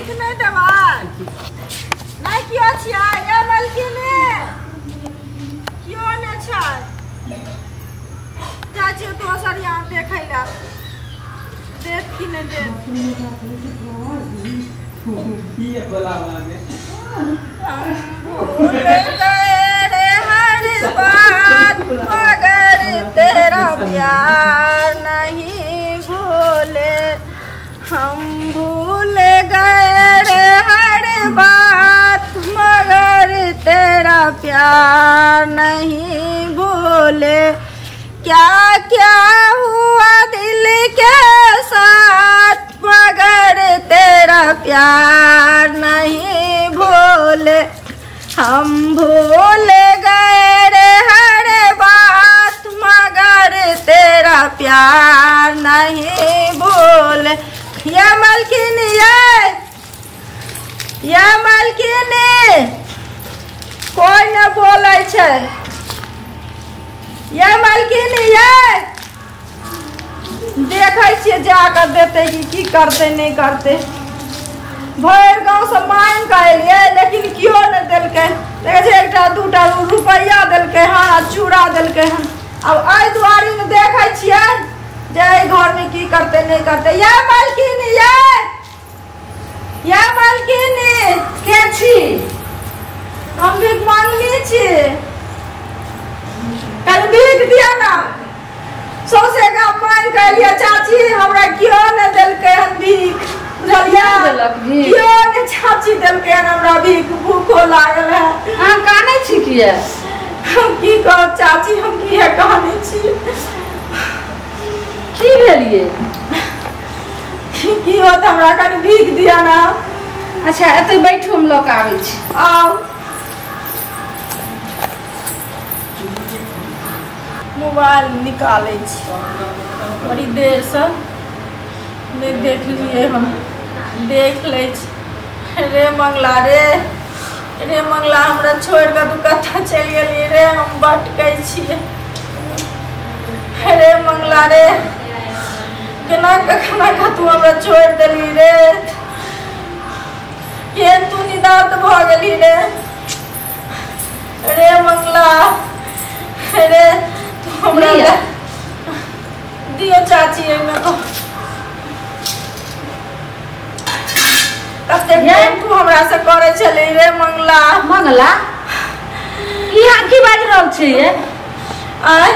भीख नहि देबै नहि कियो छियै ये मलकिनी कियो नहि छै जाइ छियै दोसर यहाँ देखै लए देत कि नहि देत। हर बात मगर तेरा प्यार नहीं भूले हम भूल गए रे हर बात मगर तेरा प्यार नहीं भूले। क्या क्या हुआ दिल के साथ मगर तेरा प्यार नहीं भूले हम भूल गए रे हर बात मगर तेरा प्यार नहीं भूले। ये मालकिनी ये मालकिनी कोई न बोलै छै ये मालकिनी ये देखै छियै जाकऽ देतै कि की करतै नहि करतै। भरि गाँवसँ मांगि कऽ एलियै लेकिन केओ नहि देलकै। देखै छियै एकटा दूटा रुपैआ देलकै हन आ चूड़ा देलकै हन। आब एहि दुआरीमे देखै छियै जे एहि घरमे की करतै नहि करतै। ये मालकिनी ये मालकिनी के छी? हम भीख मांगनी छी कल भीख दिअ ना। सौंसे गाम मांगि कऽ एलियै चाची हमरा केओ नहि देलकै हन भीख बुझलियै? केओ नहि चाची देलकै हन हमरा भीख। भूखो लागल है। अहाँ कानै छी किया? हम की कहब चाची हम किया कानै छी? की भेल ये? की होत हमरा कनि भीख दिअ ना। अच्छा एतै बैठू हम लऽ कऽ आबै छी। आउ मोबाइल निकालै छी बड़ी देरसँ नहि देखलियै हम देख लै छी। रे मंगला रे रे मंगला हमरा छोड़ि कऽ तू कतऽ चलि गेली रे हम भटकै छियै। रे मंगला रे केना कखना कऽ तू हमरा छोड़ि देली रे केहन तू निदार्थ भऽ गेली रे। रे मंगला रे तू हमरा दियो चाची एहिमे कते प्रेम तू हमरा से करै छली रे मंगला। मंगला ई अहाँ की बाजि रहल छियै? आँय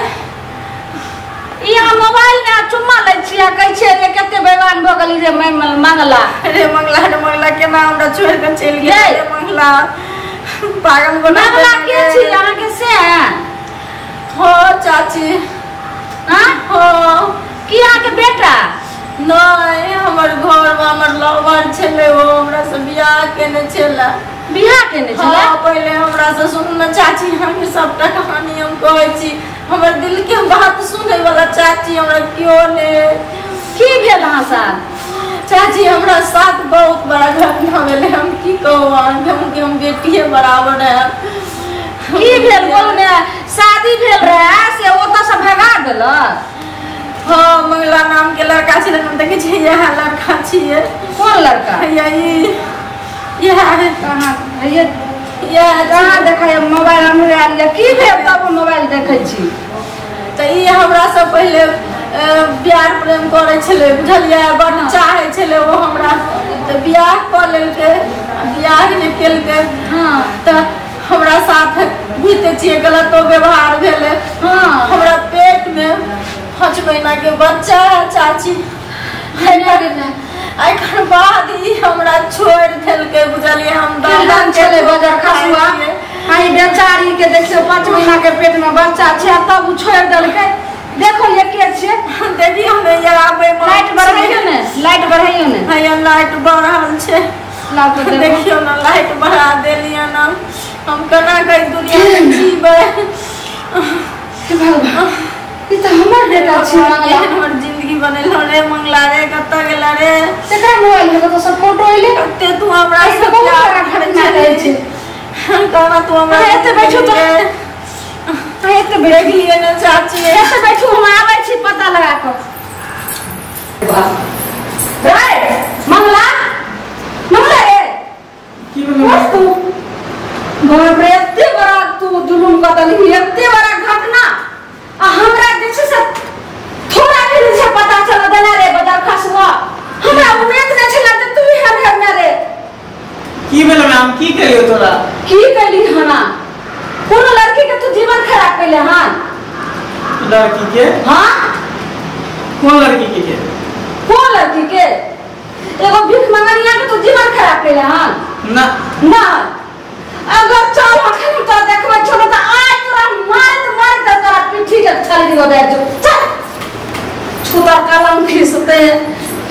ई अहाँ मोबाइल मे चुम्मा लै छियै आ कहै छियै रे कते बेईमान भऽ गेली रे मंगला। रे मंगला रे मंगला केना हमरा छोड़ि कऽ चलि गेल रे मंगला पागल बना मंगला के छी अहाँके से? हो चाची। हाँ हो की अहाँके बेटा? नहीं हमर घरमे हमर लवर छलै ओ हमरा से बियाह केने छलै। बियाह केने छलै? हाँ पहिले हमरा से सुनू ने चाची हम सबटा कहानी हम कहै छी हमर दिल के बात सुनै वाला चाची हमरा केओ नहि। की भेल अहाँ साथ? चाची हमरा साथ बहुत बड़ा घटना भेलै हम की कहू अहाँके हम बेटिए बराबर है। की भेल बोलू ने? शादी भेल रहे से ओतऽ से भगा देलक? हाँ मंगला नाम के लड़का छलै हम देखै छियै इएह लड़का छियै। कोन लड़का? इएह कहाँ कहाँ देखै मोबाइल हम आयल की भेल तब मोबाइल देखै छी? तऽ ई हमरा से पहिले प्यार प्रेम करै छलै बुझलियै बड चाहै छलै ओ हमरा तऽ बियाह कऽ लेलकै। बियाह जे केलकै हाँ तऽ हमरा साथ बुझिते छियै गलतो व्यवहार भेलै। हाँ हमरा पेट मे 5 महीना के बच्चा है चाची। एकर बाद ई हमरा छोड़ि देलकै बुझलियै। हम दाम छलै बजर खसुआ आई बेचारी के देखियौ 5 महीना के पेट में बच्चा छै तब उ छोड़ि देलकै। देखो ये के छै देखियौ ने यार आबै लाइट बढ़ाइयो ने लाइट बढ़ाइयो ने। हैया लाइट बढ़ल छै देखियौ ने लाइट बढ़ा देलियै ना हम केना कऽ दुनिया में जीबै। ई तऽ हमर बेटा छी मंगला हमर जिंदगी बनेलहुँ रे मंगला रे कतऽ गेला रे? तेकरा मोबाइल में कतऽ सब फोटो एलै? कते तू हमरा से बहुत बड़ा घटना रहै छै। कहना तू हमरा एते बैठू तऽ एते बैठलियै ने चाची एते बैठू हम आबै छी पता लगा कऽ। रे मंगला मंगला देलही एते बड़ा घटना आ हमरा जे छै से थोड़ा भी नहि छै पता चल देना रे बदर खसुआ। हमरा उम्मीद नहि छल जे तू एहन हेबे रे। की भेल हम की कहियो तोरा? की कहली हना? कोनो लड़की के तू जीवन खराब कैले हन? लड़की के? हां। कोन लड़की के? कोन लड़की के? एगो भीख मंगनिया के तू जीवन खराब कैले हन? ना ना। अगर चल अखन तो देखबै छोड़ त आइ तोरा मारत मारत तोरा पीठी के छाली दियो दे जो। चल छुता कलम खींचते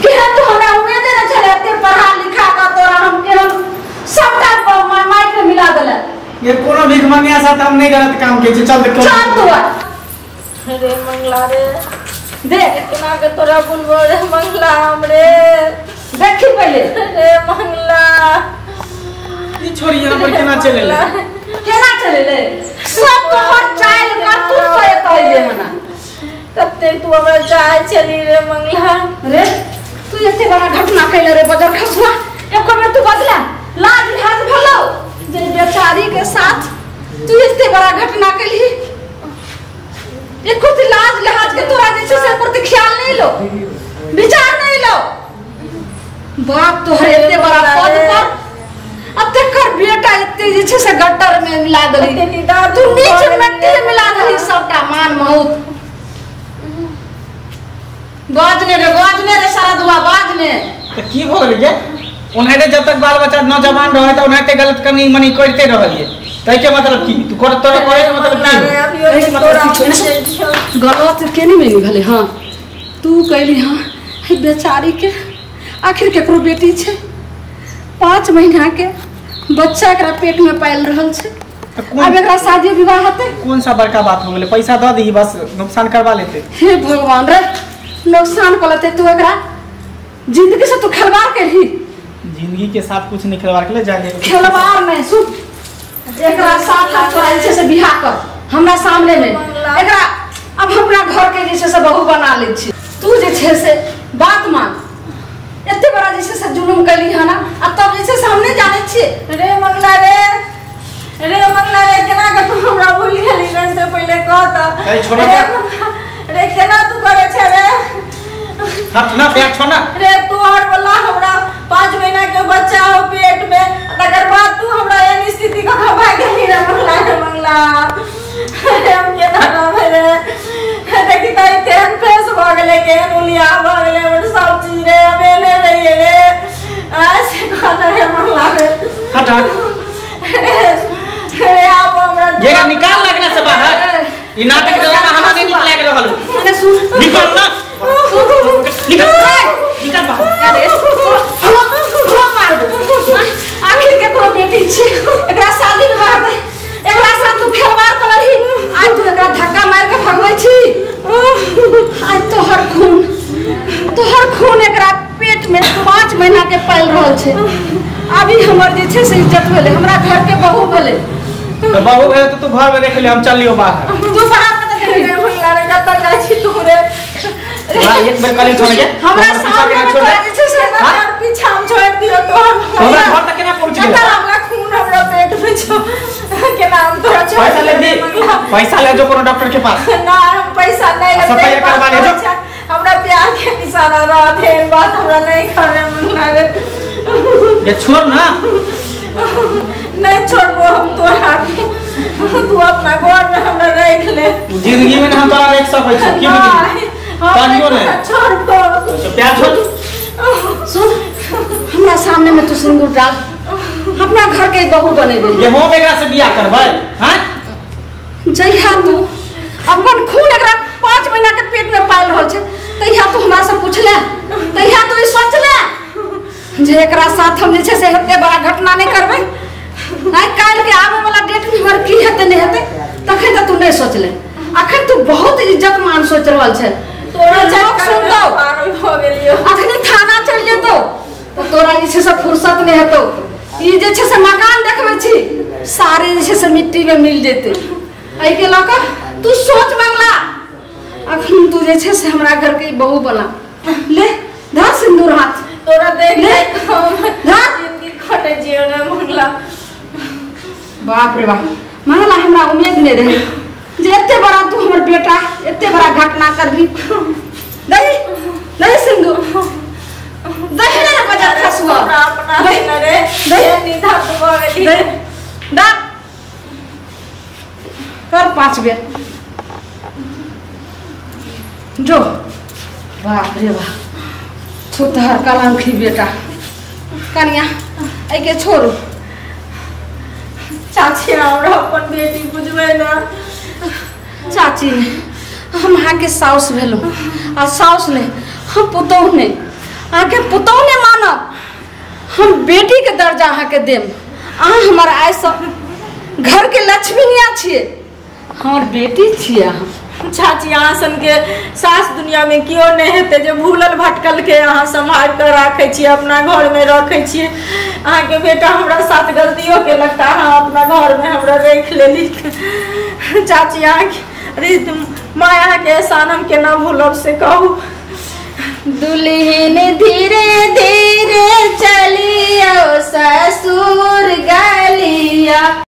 केहन तो हमरा उम्मीद नै छले एते पढ़ा लिखा के तोरा हम केहन सबटा माइक में मिला देले। ये कोनो भीख मंगिया साथ हम नहीं गलत काम के चल चल तू। रे मंगला रे देख केना के तोरा बोलबो रे मंगला हमरे देखी पहले रे मंगला ई छोरी यहाँ पर केना चलेले? केना चलेले? सब तोहर चाइल का तू से कहले हना कते तू हमरा चाहे चली रे मंगला रे। तू एते बड़ा घटना कैले रे बजर खसुआ, एको बेर तू बदला लाज लिहाज भलो जे बेचारी के साथ तू एते बड़ा घटना कैली। एको लाज लिहाज के तोरा जे छै से प्रति ख्याल नहीं लो, विचार नहीं लो। बाप तोहर एते बड़ा पद पर अब तकर बेटा एते जे छै से गटर में मिला देली, तू नीच मिट्टी में मिला देली सबटा मान मौत। बाजने रे बाजने रे सारा दुआ बाजने। त की भ गेल गे? ओनाहिते जब तक बाल बच्चा नौजवान रहे त ओनाहिते गलत कनी मनी करते रहलिए। तै के मतलब की तू कर तोरा करे के मतलब की? गलत के नहीं मेनी भले। हां तू कहली हां हे बेचारी के आखिर केकरो बेटी छै, 5 महीना के बच्चा एकरा पेट में पाल रहल छै, अब एकरा शादी विवाह हेतै। कौन सा बड़का बात हो गेलै? पैसा the दी बस नुकसान करवा लेते। हे भगवान रे नुकसान कर लेते। तू एकरा जिंदगी से तू खिलवाड़ करही। जिंदगी के साथ कुछ नहीं खिलवाड़ के ले जाने खिलवाड़ नहीं। सुन एकरा साथ हाथ तोरा जे छै से बियाह कर हमरा सामने में एकरा अब हमरा घर के जे छै से बहू बना लै छी। तू जे छै से बात मान। एते बड़ा जे छै से जुलुम कैली हना आ तब जे छै से हम नहीं जानै छियै। रे मंगला रे रे मंगला रे केना के तू हमरा भूल गेली रे से पहिले कह त रे केना तू करे छे रे? हट ना बैठ छोड़ ना रे। तोहर वाला हमरा 5 महीना के बच्चा हो पेट में, तकर बाद तू हमरा एहन स्थिति के खबा गेली रे मंगला रे मंगला। हम केना रहबै रे? देखी त केहन फेस भ गेलै, केहन उलिया भ गेलै हमर सब चीज रे। हम एने रहियै रे आज कहना रे मंगला रे। हट हट रे आब हमरा ये निकाल लगना से बाहर। ई नाटक ड्रामा हमरा नहीं निकल के रहल। अरे सुन निकल ना निकल निकल बाहर। अरे मार दे आखिर केकरो बेटी छै, एकरा शादी विवाह हेतै, एकरा साथ तू खेलवाड़ करही। आज तू एकरा धक्का मार के भगबै छी। आज तोहर खून एकरा पेट में 5 महीना के पाल रहल छै। अभी हमर जे छै से इज्जत भेलै, हमरा घर के बहू भेलै। तो बहू भेलै तो तू घर में देख ले, हम चलियो बाहर। तू बाहर कत गेली रे मंगला रे? कत जाइ छी तू रे? एक बेर कहली छोड़ के हमरा सामने में तोरा जे छै से पीछा हम छोड़ दियो तो हमरा घर तक केना पहुंच गेल? हमरा खून हमरा पेट में छो केना हम तोरा छोड़? पैसा ले दी, पैसा ले जो कोनो डॉक्टर के पास। ना हम पैसा नहीं लेते, सफाई करवा ले जो। हमरा प्यार के निशाना रह दे बात हमरा नहीं करे मंगला रे। ये छोड़ ना। नहीं छोड़बो हम तोरा, तू अपना घर में हमरा रख ले। जिंदगी में हम तोरा रख सकै छी की बुझली? कहियो नहीं छोड़बो। प्यार छोड़। सुन हमरा सामने में तू सिंदूर डाल, अपना घर के बहू बनेबे। ये हम एकरा से बियाह करबै? हां जइहा तू अपन खून एकरा 5 महीना के पेट में पाल रहल छै तहिया तू हमरा से पूछले, तहिया तू ई सोचले जे एकरा साथ हम जे छै से एते बड़ा घटना नहीं करबै। आइ काल्हि के आबै वाला डेट में हमर की हेतै नहीं हेतै तखन त तू नहीं सोचले। अखन तू बहुत इज्जत मान सोच रहल छै। तोरा लोक सुनतौ पागल भ गेलियो। अखनी थाना चल जेतौ तो तोरा जे छै से फुर्सत नहीं हेतौ। ई जे छै से मकान देखबै छी सारे जे छै से मिट्टी में मिल जेतै। एहि के लऽ कऽ तू सोच मंगला अखन तू जे छै से हमरा घर के बहू बना ले। धर सिंदूर हाथ तोरा देख ले हम जिंदगी खटे जियो रे मंगला। बाप रे बाप मांगला हमरा उम्मीद नहीं रहे जे एते बड़ा तू हमर बेटा एते बड़ा घटना करबी। दही दही सिंधु दही ना बजार खसुआ अपना अपना रे दही निधा तो भ गेली दा कर 5 बेर जो। बाप रे बाप छुतहर कलंखी बेटा। कनिया एके छोड़ू। चाची हमरा अपन बेटी बुझबै ना। चाची हम अहाँके साउस भेलहुँ आ साउस नहि हम पुतोहु नहि, अहाँके पुतोहु नहि मानब, हम बेटीके दर्जा अहाँके देब। अहाँ हमर आइसँ घरके लक्ष्मीनिया छियै, हमर बेटी छियै अहाँ। चाची अहाँ सनके सास दुनिया में केओ नहीं हेतै जे भूलल भटकल के अहाँ सम्हारि कऽ राखै छियै, अपना घरमे रखै छियै। अहाँके बेटा हमरा साथ गलतियो केलक तऽ अहाँ अपना घरमे हमरा राखि लेली। चाची अहाँके अरे माँ अहाँके एहसान हम केना भूलब से कहू। दुल्हन धीरे धीरे